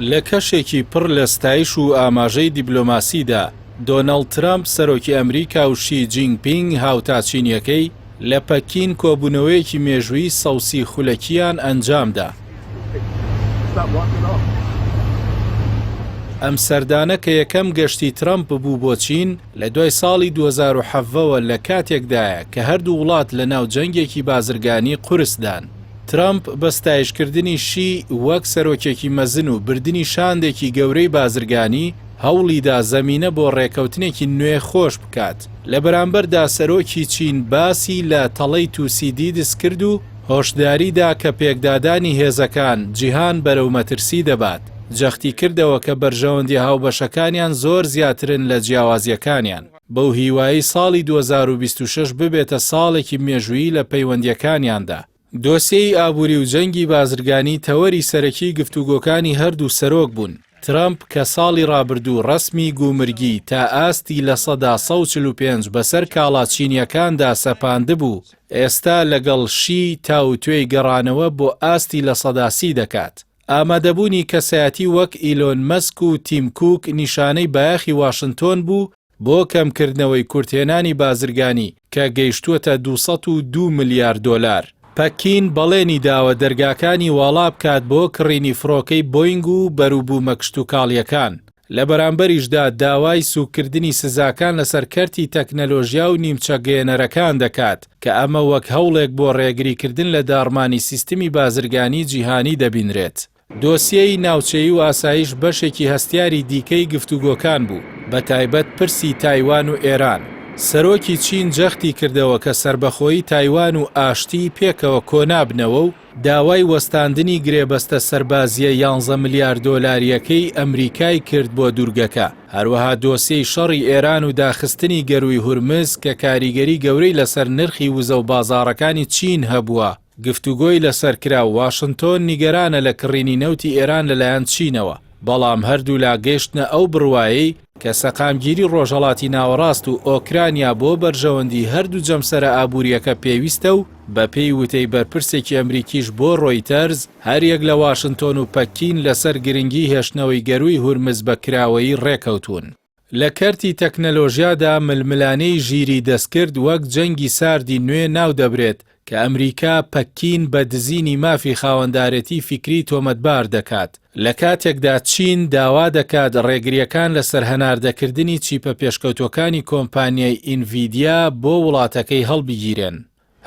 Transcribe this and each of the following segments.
لە کەشێکی پڕ لە ستایش و ئاماژەی دیبلۆماسیدا، دۆناڵد ترەمپ سەرۆکی ئەمریکا و شی جینگ پینگ هاوتا چینییەکەی لە پەکین کۆبوونەوەیەکی مێژوویی 130 خولەکییان ئەنجامدا. ئەم سەردانە کە یەکەم گەشتی ترەمپ بوو بۆ چین لە دوای ساڵی 2017 ەوە لە کاتێکدایە کە هەردوو وڵات لە ناو جەنگێکی بازرگانی قورسدان. ترەمپ بە ستایشکردنی شی وەک سەرۆکێکی مەزن و بردنی شاندێکی گەورەی بازرگانی، هەوڵیدا زەمینە بۆ ڕێکەوتنێکی نوێ خۆش بکات. لە بەرامبەردا سەرۆکی چین باسی لە تەڵەی توسیدیدس کرد و هۆشداری دا کە پێکدادانی هێزەکان جیهان بەرەو مەترسی دەبات، جەختی کردەوە کە بەرژەوەندیە هاوبەشەکانیان زۆر زیاترن لە جیاوازیەکانیان. بەو هیوایەی ساڵی 2026 ببێتە ساڵێکی مێژوویی لە پەیوەندیەکانیاندا. دۆسیەی ئابووری و جەنگی بازرگانی تەوەری سەرەکی گفتوگۆکانی هەردوو سەرۆک بوون، ترەمپ کە ساڵی ڕابردوو ڕەسمی گومرگی تا ئاستی 145% بەسەر کاڵا چینییەکاندا سەپاندبوو، ئێستا لەگەڵ شی تاوتوێی گەڕانەوە بۆ ئاستی 30% دەکات. ئامادەبوونی کەسایەتی وەک ئیلۆن مەسک و تیم کوک نیشانەی بایەخی واشنتۆن بوو بۆ کەمکردنەوەی کورتهێنانی بازرگانی کە گەیشتووەتە 202 ملیار دۆلار. پەکین بەڵێنی داوە دەرگاکانی واڵا بکات بۆ کڕینی فڕۆکەی بۆینگ و بەروبوومە کشتوکاڵییەکان، لە بەرامبەریشدا داوای سووککردنی سزاکان لەسەر کەرتی تەکنەلۆژیا و نیمچە گەیەنەرەکان دەکات، کە ئەمە وەک هەوڵێک بۆ ڕێگریکردن لە داڕمانی سیستمی بازرگانی جیهانی دەبینرێت. دۆسیەی ناوچەیی و ئاسایش بەشێکی هەستیاری دیکەی گفتوگۆکان بوو، بەتایبەت پرسی تایوان و ئێران. سەرۆکی چین جەختی کردەوە کە سەربەخۆیی تایوان و ئاشتی پێکەوە کۆنابنەوە و داوای وەستاندنی گرێبەستە سەربازییە یانزە ملیار دۆلارییەکەی ئەمریکای کرد بۆ دوورگەکە، هەروەها دۆسیەی شەڕی ئێران و داخستنی گەرووی هورمز کە کاریگەری گەورەی لەسەر نرخی وزە و بازاڕەکانی چین هەبووە، گفتوگۆی لەسەر کرا و واشنتۆن نیگەرانە لە کڕینی نەوتی ئێران لەلایەن چینەوە، بەڵام هەردوولا گەیشتنە ئەو بڕوایەی کە سەقامگیری ڕۆژهەڵاتی ناوەڕاست و ئۆکرانیا بۆ بەرژەوەندی هەردوو جەمسەرە ئابوورییەکە پێویستە و بەپێی وتەی بەرپرسێکی ئەمریکیش بۆ ڕۆیتەرز، هەریەک لە واشنتۆن و پەکین لەسەر گرنگی هێشتنەوەی گەرووی هورمز بە کراوەیی ڕێکەوتوون. لە کەرتی تەکنەلۆژیادا ململانێی ژیری دەستکرد وەک جەنگی ساردی نوێ ناودەبرێت کە ئەمریکا پەکین بە دزینی مافی خاوەندارێتی فیکری تۆمەتبار دەکات، لە کاتێکدا چین داوا دەکات ڕێگرییەکان لەسەر هەناردەکردنی چیپە پێشکەوتووەکانی کۆمپانیای ئینڤیدیا بۆ وڵاتەکەی هەڵبگیرێن.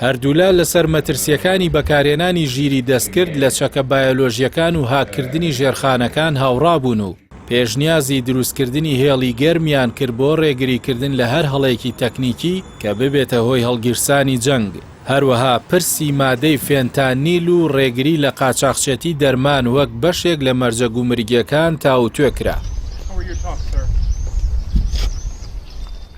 هەردوولا لەسەر مەترسییەکانی بەکارهێنانی ژیری دەستکرد لە چەکە بایۆلۆژییەکان و هاککردنی ژێرخانەکان هاوڕابوون و پێشنیازی دروستکردنی هێڵی گەرمیان کرد بۆ ڕێگریکردن لە هەر هەڵەیەکی تەکنیکی کە ببێتە هۆی هەڵگیرسانی جەنگ. هەروەها پرسی مادەی فێنتانیل و ڕێگری لە قاچاخچێتی دەرمان وەک بەشێک لە مەرجە گومرگییەکان تاووتوێ کرا.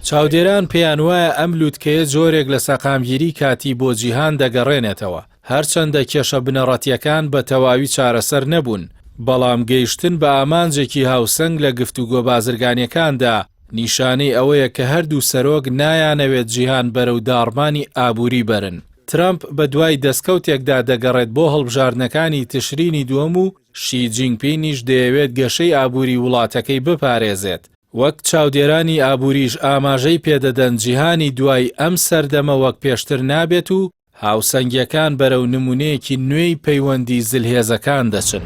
چاودێران پێیانوایە ئەم لوتکەیە جۆرێک لە سەقامگیری کاتی بۆ جیهان دەگەڕێنێتەوە، هەرچەندە کێشە بنەڕەتییەکان بە تەواوی چارەسەر نەبوون، بەڵام گەیشتن بە ئامانجێکی هاوسەنگ لە گفتوگۆ بازرگانییەکاندا نیشانەی ئەوەیە کە هەردوو سەرۆک نایانەوێت جیهان بەرەو داڕمانی ئابووری بەرن. ترەمپ بەدوای دەستکەوتێکدا دەگەڕێت بۆ هەڵبژاردنەکانی تشرینی دووەم و شی جینگپینیش دەیەوێت گەشەی ئابووری وڵاتەکەی بپارێزێت. وەک چاودێرانی ئابووریش ئاماژەی پێدەدەن جیهانی دوای ئەم سەردەمە وەک پێشتر نابێت و هاوسەنگییەکان بەرەو نموونەیەکی نوێی پەیوەندی زلهێزەکان دەچن.